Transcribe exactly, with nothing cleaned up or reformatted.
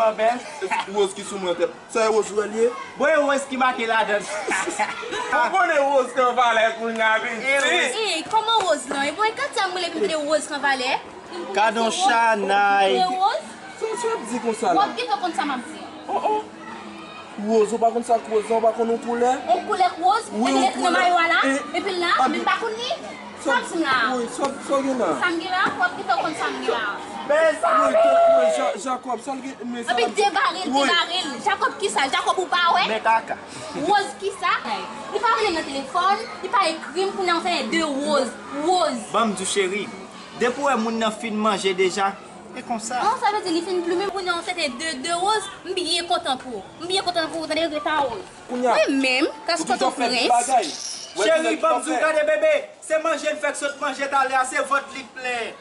Mwen bèl. Woz ki sou mwen tèt. Sa e woz ou wè l ye? Bon, e woz ki make ladan l. Ou konnen woz k anba lè kounye a, pitit. E, kòman woz lan? E bon, e Katia m rele pou m tande woz k anba lè? Gadon chanay. E woz? Sa, sa w ap di konsa la? W ap gentan konn sa m ap di an. Oh, oh. Woz, ou pa konn sa k woz lan, ou pa konn yon koulè? Yon koulè k woz? Wi, epi l ret nan mayo a la? Epi l la, men m pa konn li? Sa m di la? Wi, sa, sa w gen la? Sa m gen la? W ap gentan konn sa m gen la. Mezanmi! Wi, Jacob, sa l gen, mezanmi. Epi debare l, debare l. Jacob kisa? Jacob ou pa wè? Men kaka. Woz kisa? Li pa rele m nan telefòn, li pa ekri m, kounye a m fè de woz. Woz. Ban m di w cheri, depi w wè moun nan fin manje deja, e konsa. Non, sa vle di li fin plimen, kounye a w sete de, de woz, m byen kontan pou ou. M byen kontan pou ou, tande, Greta Woz. Mwen menm, kaskòt o prens. Cheri, ban m di w, gade bebe, se manje l fèk sot manje talè a, se vant li k plen.